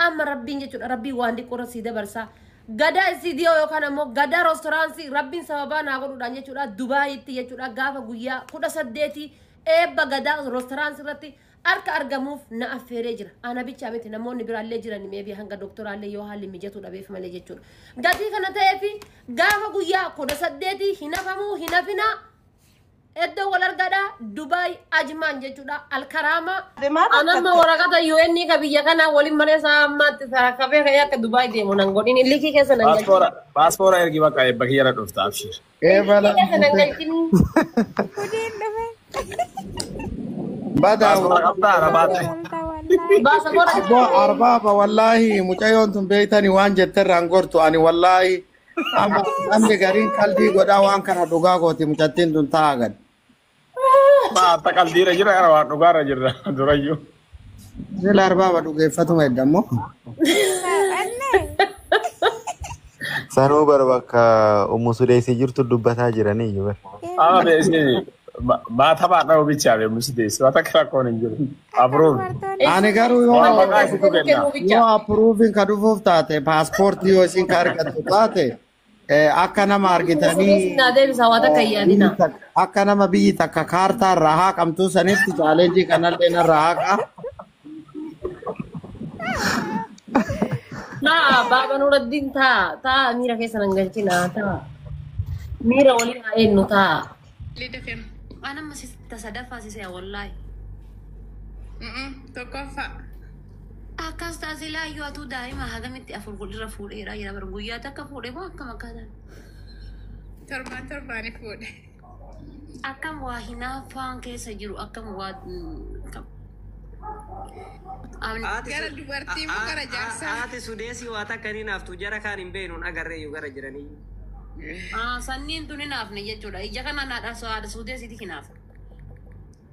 Amma Rabbiin jechuudha, Rabbiin waan xiqqoorra sii dabarsaa. Gadaa istiidiyoo yookaan ammoo Gadaa roostoraansii Rabbiin sababaa naa godhuudhaan jechuudha, Dubaayitti jechuudha, gaafa guyyaa 18 eebba Gadaa roostoraansii irratti harka argamuuf na affeeree jira. Ana bichaa miti, namoonni biraallee jiran, maybe hanga doktoraallee yoo haalli mijatu dhabeef malee jechuudha. Gatii kana ta'eefi gaafa guyyaa 18 hin hafamuu, hin hafinaa. Iddoo wal argadhaa Dubaay Ajmaan jechuudha, Alkaraamaa. Anamma waraqata UN ka biyya kanaa waliin malee isaa ammaatti sarakabee ka'ee akka Dubaay deemu nan godhin, illikii keessa nan galchin. Paaspoora paaspoora ergi, bakka eebba kiyyarra dhufta, abshir. Illikii keessa nan galchin. Gudiin dhufe. Badaa. Paaspoora qabdaa arabaatti. Walta wallaahi. Baasaboora. Abbo arbaaba, wallaahi mucayyoon tun beeytani waan jetterraan gortu. Ani wallaahi amma namni gariin qalbii godhaa waan kana dhugaa gooti mucattiin tun ta'a gad. Maata qaldiirra jira, gara waan dhugaarra jirra durayyuu. Sila arbaaba dhugeeffatuma edda immoo. Anne. Sanuu bara bakka Ummu Sudeesii jirtu dubbataa jiranii iyyuu bara. Amma beeksisi maata baadhaa bichaa be musideessi waan akka rakkoon hin jiru. Approve. Dubartoonni Ani garuu yoo Waan maqaa isitu kenna. Kennuu bicha. Yoo approveiin ka dhufuuf taate, paaspoortii yoo isin ka argattu taate, akka nama argitanii Naa deebisa, waan akka biyyi yaadina. Akka nama biyyi takka kaartaa irraa haaqamtuu sanitti challenge kanallee narraa haaqa. Taa baaba Nuraddiin, taa taa, miira keessa nan galchina, taa. Miira waliin haa eenyu taa. Liida kennu. Waan amma si sadaffaa si se'a wallaahi. Tokkoffaa. Akkas taasilaa iyyuu atuu daa'ima hagamitti afur walirra fuudheera jira bara, guyyaa takka fuudhee moo akkam akkaataan? Torbaan torbaani fuudhe. Akkam waa hinaaffaan keessa jiru, akkam waa akkam. Gara dubartii moo gara jaarsaa? Haati Sudeesii waa takka ni naaftu, jara kaan hin beeknuun agarreeyyu gara jiranii. Sanniin tun hinaafne jechuudha. Ija kana haadha Suudeesiiti hinaafa.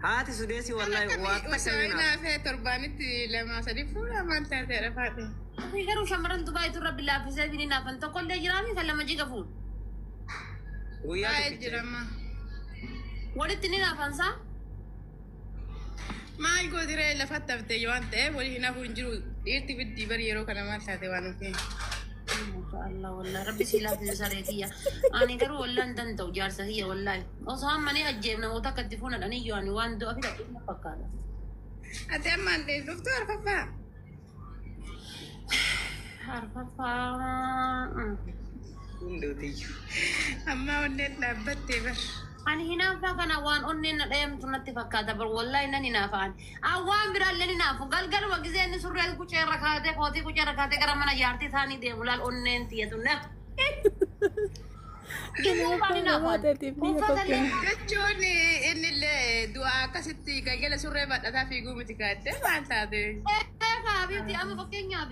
Haati Sudeesii wallaahi waa takka Osoo ni naaftu. hinaafee torbaanitti lama sadi fuudha, maal taateedha faadhe? Ofii garuu shamarran Dubaayitu Rabbi laaffisee fi hinaafan tokkollee jiraami kan lama jiga fuudhu. Guyyaa Baay'ee tokkicha. jirama. Walitti ni naafan saa? Maal gootiree, lafatti haftee waan ta'eef walii hinaafuu hin jiru. Dhiirti biddii bari yeroo kana, maal taate waan ofii. Allah, wallahi Rabbi si laaffise saree kiyya. Ani garuu wallahi hin danda'u jaarsa kiyya wallahi. Osoo amma ni ajjeef namoota akka itti fuunadhan iyyuu ani waan du'a filadhu na fakkaata. Ati ammaan dhuftuu arfaffaa? Arfaffaa. Hunduutiyyuu. Amma onneen dhaabbattee bar. Ani hinaaffaa kana waan onneen na dhayamtu natti fakkaata bar, wallahi nan hinaafaan. An waan biraallee ni naafu. Galgaluma gisee inni surree kuceerra kaatee, kootii kuceerra kaatee gara mana jaartii isaanii deemu laal, onneen tiyatu na. Hinaaffaan hinaafaan. Uffatallee Jechuun inni illee du'aa akkasitti galgala surree badhataa fiiguu miti kaattee, maal taate? Kaabiiti amma fakkeenyaaf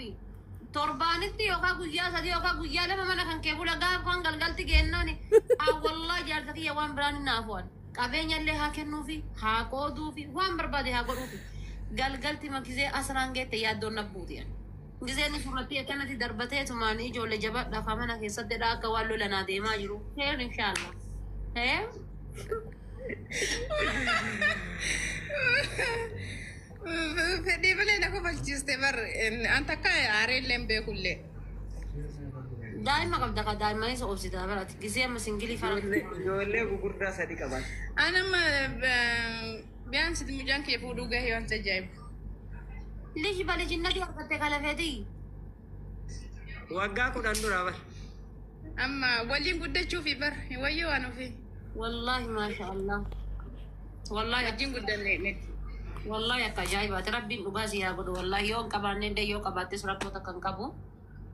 torbaanitti yookaan guyyaa 3 yookaan guyyaa 2 mana kan kee bula, gaafa kan galgalti kennaani. Wallaahi jaarsa kiyya waan biraan hin naafuan. Qabeenya illee haa kennuufi, haa qooduufi, waan barbaade haa godhuufi. Galgalti makisee asraan geette yaaddoon nabbuuti. Giseen surratti akkanatti darbateetumaan ijoollee jabaadhaaf mana keessatti dha akka waan lolanaa deemaa jiru. Heer inshaallah. Hee? Fedhii malee na kofalchiiste bar, an takka aaree illee hin beekullee. Daa'ima qabda ka daa'immanis obsitaa barati. Gisee amma single fara. Ijoollee gugurdaa sadi qaban. An amma biyaan sitti mucaan kee fuudhuu gahee wanta ajaa'ibu. Liji balijinnati argatte kalafeetii. Waggaa 10 dura bar. Amma waliin guddachuufi bar, wayyoo waan ofii. Wallahi maasha Allah. Wallahi Wajjin guddanne nuti. Wallahi akka ajaa'ibaati. Rabbiin dhugaa si haa godhu. Wallahi yoo hin qabaanne illee, yoo qabaattes rakkoo takka hin qabu.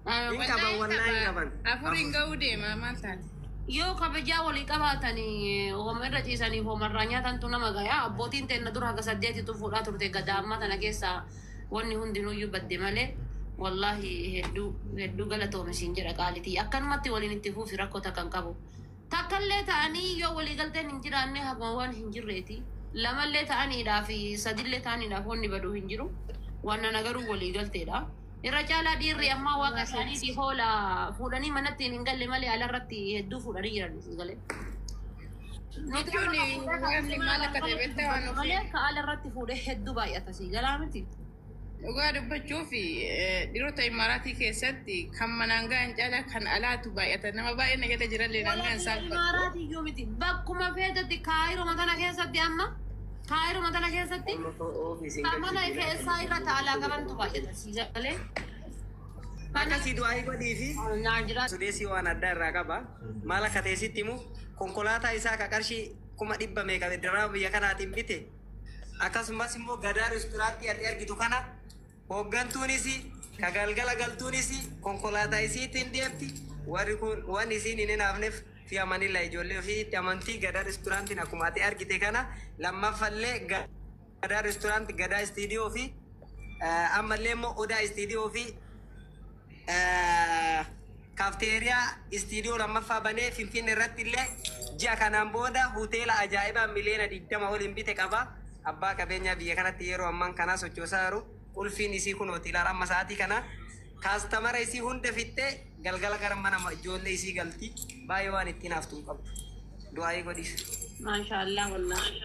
Hin qaban, wallahi hin qaban. Afur hin ga'uu deema, maal taate? Yoo kabajaa walii qabaatanii homa irra ciisanii homarraa nyaatantu nama gaya. Abbootiin teenna dura haga saddeetitu fuudhaa turte, gadaa ammaa tana keessa wanni hundinuyyuu badde malee. Wallahi hedduu hedduu galatoome siin jedha qaalitii. Akkanumatti waliin itti fuufi, rakkoo takka hin qabu. Takkallee ta'anii yoo walii galteen hin jiraanne haguma waan hin jirreeti. Lamallee ta'aniidhaa fi sadillee ta'aniidhaaf wanni baduu hin jiru. Waan nana garuu walii galteedha. Irra caalaa dhiirri ammaa waaqa isaaniitii hoola fuudhanii manatti hin galle malee alarratti hedduu fuudhanii jiran galee. Nuti Jechuun amma wanni maal akka ta'e beektaa waan ofii. malee akka alarratti fuudhee hedduu baay'ata, si galaa miti. Dhugaa dubbachuuf dhiirota imaaraatii keessatti kan manaan gahan caalaa kan alaatu baay'ata. Nama baay'ee na jala jirallee naan gahan saalfatu. Imaaraatii iyyuu miti. Bakkuma feetetti kaayiruma tana keessatti amma kaayiruma tana keessatti kan mana keessaa irra taalaa qabantu baay'ata. Siigalee. Akkasii du'aa godhii fi Naa jira. Sudeesii waan addaa irraa qaba. Maal akka ta'e sitti himu konkolaataa isaa ka qarshii 100,000 meeqa dirraa biyya kanaatiin bite. Akkasumas immoo gadaa reesturaantii ati argitu kana hooggantuunis ka galgala galtuunis konkolaataa isiitiin deemti. Warri kun waan isiin hin hinaafneef fi amanilla ijoollee ofiitti amantii gadaa reesturaantiin akkuma ati argite kana lammaffallee gadaa reesturaantii gadaa istiidiyoo fi ammallee immoo odaa istiidiyoo fi kaafteeriyaa istiidiyoo lammaffaa banee Finfinnee irratti illee ji'a kanaan booda hoteela ajaa'ibaa miliyoona 20 oliin bite qaba. Abbaa qabeenyaa biyya kanatti yeroo ammaan kanaa sochoosaa jiru qulfiin isii kun hoteelaan amma sa'aatii kana kaastamara isii hunda fixxee galgala gara mana ijoollee isii galti baay'ee waan ittiin haftu hin qabdu. Du'aayii godhis. Maashaallah wallaahi.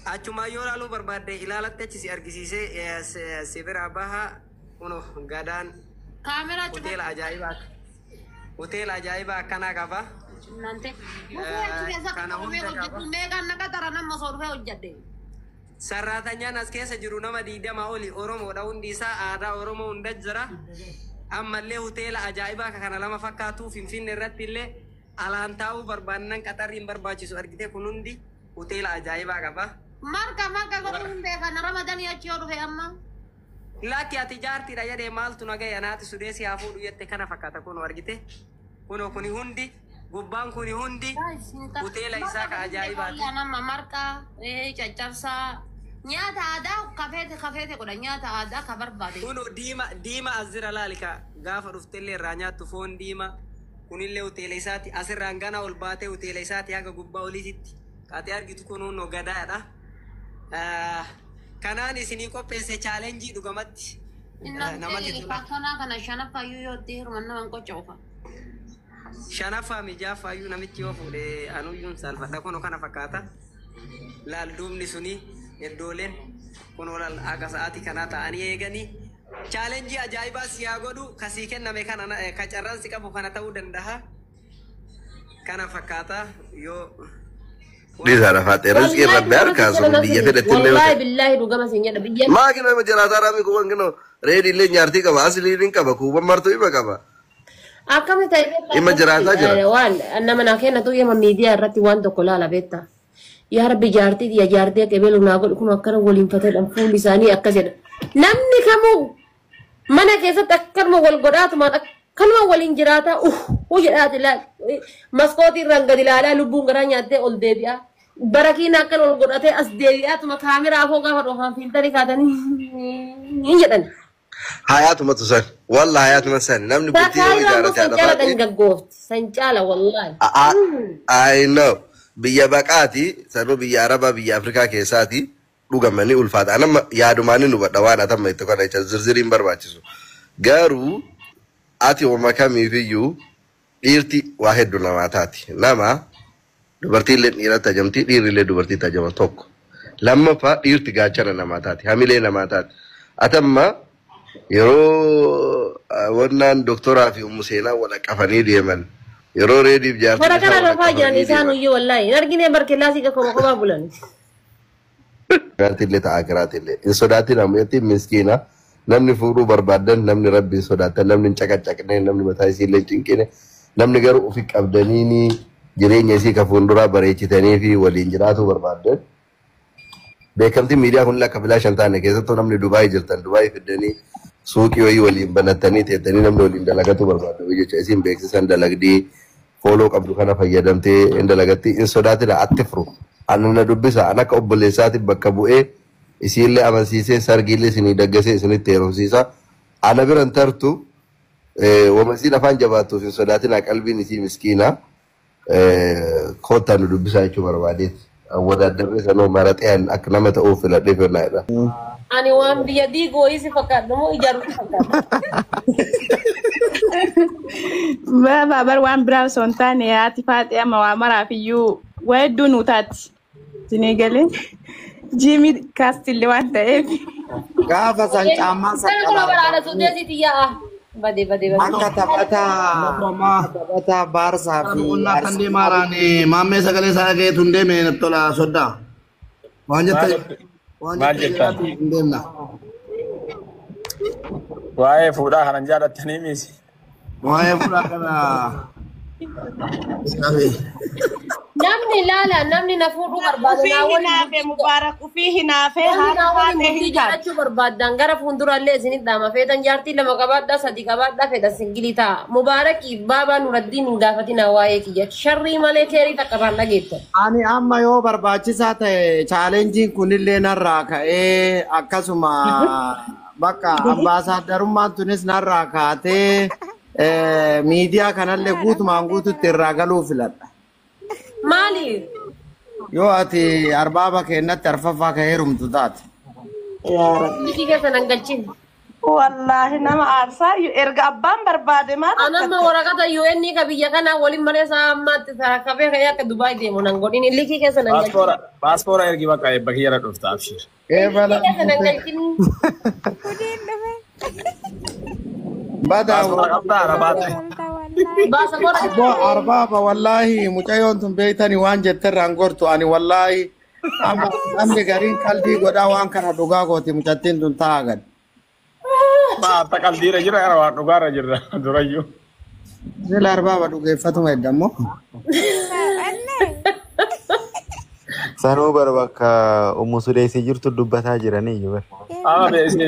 Achumaa yoo ilaaluu barbaadde ilaalatti achi si argisiisee si bira baha kuno gadaan Kaameraa cufa. hoteela ajaa'ibaa hoteela ajaa'ibaa akkanaa qaba. Nante. Dhufee achi keessa Kana dhufee hunda qaba. hojjedhu meeqaan naqa tara nama osoo dhufee hojjedhe. Sarraatanyaan as keessa jiru nama 20 oli Oromoodha hundi isaa aadaa Oromoo hunda jira. Ammallee hoteela ajaa'ibaa kana lama fakkaatu Finfinnee irratti illee alaan taa'uu barbaannan qaxarri hin barbaachisu argite kun hundi hoteela ajaa'ibaa qaba. Marka marka godhuu hin beekan ramadanii achi yoo dhufe amma. Lakki ati jaartiidha jedhee maaltu na gahe anaati sudeesii haa fuudhu jette kana fakkaata kunoo argite. Kunoo kuni hundi gubbaan kuni hundi hoteela isaa ka ajaa'ibaati. Nama marqaa caccabsaa nyaata aadaa kafeete kafeete godha nyaata aadaa ka barbaade. Kunoo diima diima as jira laalika gaafa dhuftellee irraa nyaattu foon diima kunillee hoteela isaati asirraan gana ol baatee hoteela isaati haga gubbaa oliititti kaatee argitu kun hunnoo gadaadha. Kanaan isinii qopheesse chaalenjii dhugamatti namatti tola. Akkanaa kana shanaffayyuu yoo itti heeruman nama hin qoccoofa. Shanaffaa mijaaffaayyuu namichi yoo fuudhe anuyyuun saalfadha kunoo kana fakkaata. Laal duubni suni iddooleen kunoo laal haga sa'aatii kanaa ta'anii eeganii chaalenjii ajaa'ibaa si haa godhu kasii kenname kana ka carraan si qabu kana ta'uu danda'a. Kana fakkaata yoo Dhiisaadha faaxee rizqii rabbi harkaa sun biyya fedhatti illee yoo Wallaahi ta'e. billaahi dhugama siin jedha biyya. Maa kina nama jiraataa raamii kuuban kinoo reedii illee nyaartii qaba asiliin hin qaba kuuban martuu ima qaba. Akkami ta'e Ima jiraataa jira. Waan nama naa kennatu yema miidiyaa irratti waan tokko laala beektaa. Yaa rabbi jaartii yaa jaartii akka ebeelu naa godhu kun akkana waliin fatedhan fuulli isaanii akkas jedha. Namni kamuu mana keessatti akkanuma wal godhaatumaan akkanuma waliin jiraataa uff jedhaati laal maskootii irraan gadi ilaalaa lubbuun garaa nyaattee ol deebi'aa. Barakiin akkan ol godhatee as deebi'aatuma kaameraa afoo gaafa dhoofan fiiltarii kaatanii hin jedhan. Hayaatumatu san walla hayaatuma san namni bultii yoo Takaayiraa immoo ijaarate san haadha caala faaxee. dhangaggoofti. San caala wallaahi. I know biyya baqaati sanuu biyya Arabaa biyya Afrikaa keessaati dhugamanii ulfaata. Anamma yaadumaanii nu badha waan atamma itti kana jecha zirziriin barbaachisu. Garuu ati uuma kamiifiyyuu dhiirti waa hedduu namaa taati. Nama dubartiillee dhiiratti ajamti dhiirrillee dubartiitti ajama tokko. Lammaffaa dhiirti gaachana namaa taati hamilee namaa taati. Atamma yeroo wannaan doktoraa fi ummu seenaa wal qafanii deeman yeroo reediif jaartiin Bara isaa kana wal rafaa jiran qafanii isaan deeman. iyyuu wallaahi. Hin argine barkellaasii qofa kophaa bulan. Jiraatillee ta'a jiraatillee hin sodaatin ammayyaatti miskiina namni fuudhuu barbaadan namni rabbi hin sodaatan namni hin caqacaqne namni mataa isii illee hin cinqine namni garuu ofi qabdaniini jireenya isii ka fuulduraa bareechitanii fi waliin jiraatuu barbaadan. Beekamtiin miidiyaa kun akka bilaasha hin taane keessattuu namni Dubaayii jirtan Dubaayii fiddanii suuqii wayii waliin banattanii teettanii namni waliin dalagatu barbaadu jecha isin beeksisan dalagdii fooloo qabdu kana fayyadamtee hin dalagatti hin sodaatina atti furu ana na dubbisa an akka obboleessaatti bakka bu'ee isiillee amansiisee sargiillee isinii daggasee isinitti heerumsiisa ana biran tartu wama isiin afaan jabaattuuf hin sodaatina qalbiin isii miskiina koottaa nu dubbisaa jechuu barbaadeeti. Awwadaaddarree sanoo maraxee akka nama ta'uuf filadhee filnaadha. Ani waan biyya diigoo isi fakkaadhu moo ijaaru fakkaadhu. Baabaa bar waan biraa osoo hin taane haati faaxee amma waa maraaf iyyuu waa hedduu nuu taati. Isinii galee jiimii kaastillee waan ta'eef. Gaafa san caammaa Kana kun baraana saqqalaa sudeesiiti yaa'a. Bade bade bade. akka taphataa Baarsaa fi Qonnaa kan deemaaraan maammee sagalee isaa dhageetu hin deemne natti tola soddaa. Waan jette waan Maal jette jettan? hin deemna. Waa'ee fuudhaa kanan jaalattanii misi. Waa'ee fuudhaa kana. Namni ilaala namni na fuudhuu barbaadu Ufii naa waliin hinaafe Mubaarak ufii hinaafe namni haadha naa waliin haadha murtii hin taate. jaalachuu barbaaddan gara fuulduraallee isinit dhaama. Feetan jaartii lama qabaadhaa sadi qabaadhaa fedha singilii ta'a. Mubaarakiif baabaa Nuraddiin hin gaafatinaa waa'ee kiyya. Sharrii malee keerii takka irraan dhageettan. Ani amma yoo barbaachisaa ta'e chaalenjiin kunillee narraa ka'ee akkasuma bakka ambaasaadarummaan tunis narraa kaatee miidiyaa kanallee guutumaan guututti irraa galuu filadha. Maali? Yoo ati arbaaba keennatti arfaffaa ka heerumtu taate. Yaa Rabbi. Bikii keessa nan galchin. Wallaahi nama aarsaa erga abbaan barbaade maal Anamma akkatte? waraqata UN ka biyya kanaa waliin malee isaa ammaatti sarakabee ka'ee akka Dubaay deemu nan godhin. Illikii keessa nan galchin. Paaspoora paaspoora ergi bakka eebba kiyyarra dhufta abshir. Eebala Illikii keessa nan galchin. Gudiin dhufe. badaa Paaspoora qabdaa arabaatti. Tolta wallaahi. Baasaboora Abbo arbaaba wallaahi mucayyoon tun beeytani waan jetterraan gortu ani wallaahi amma namni gariin qalbii godhaa waan kana dhugaa gooti mucattiin tun ta'a gad. Maata qaldiirra jira kana waan dhugaarra jirra durayyuu. Sila arbaaba dhugeeffatuma edda immoo. Saaphanne. Sanuu bara bakka Ummu Sudeesii jirtu dubbataa jiranii iyyuu bara. Amma beeksisi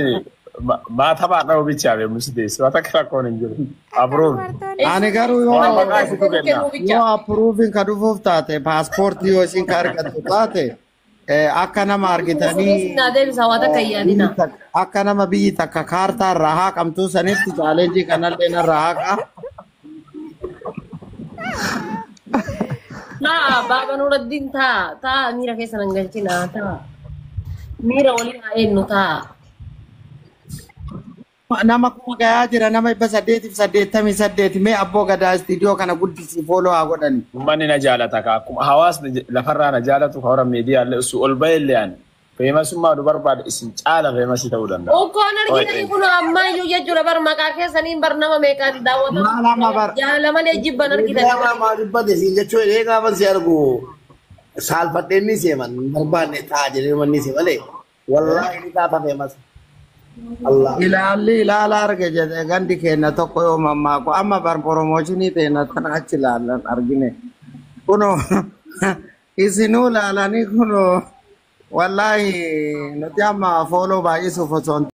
maata dha'uu bichaame musi deessi waan akka rakkoon hin jiru. Abruun. Dubartoonni Ani garuu yoo Waan maqaa isitu kenna. kennuu bicha. yoo appuruufiin ka dhufuuf taate paaspoortii yoo isin ka argattu taate akka nama argitanii Naa deebisaa waan takka hin yaadina. biyyi takka- akka nama biyyi takka kaartaa irraa haaqamtuu sanitti chaalenjii kanallee narraa haaqa. Taa baaba Nuraddiin taa taa miira keessa nan galchina taa miira waliin haa eenyu taa. Nama kuma gayaa jira nama 888 mee abboo gadaa istiidiyoo kana guddisii fooloo haa godhani. Uummanni na jaalata ka akkuma hawaasni lafarraa na jaalatu ka hora miidiyaallee osoo ol bahee ani feemasummaa nu barbaade isin caala feemasii ta'uu danda'a. Ukkoon argitanii kun ammayyuu jechuudha bar maqaa keessaniin bar nama meeqaan Maal amma bar daawwatamu jaala malee jibban argitanii. Miidiyaa maa dubbate siin jechuun egaa gaafa si argu saalfadheen ni seeman hin barbaanne ta'a jedhee manni si malee wallaahi ni taata feemas. Allah. Ilaalli ilaala arge jedhe gandi keenya tokko yoo mammaaku amma bar poromooshini teena tana achi ilaalan argine. Kunoo isinuu ilaalanii kunoo wallaahi nuti amma fooloo baay'isuuf osoo hin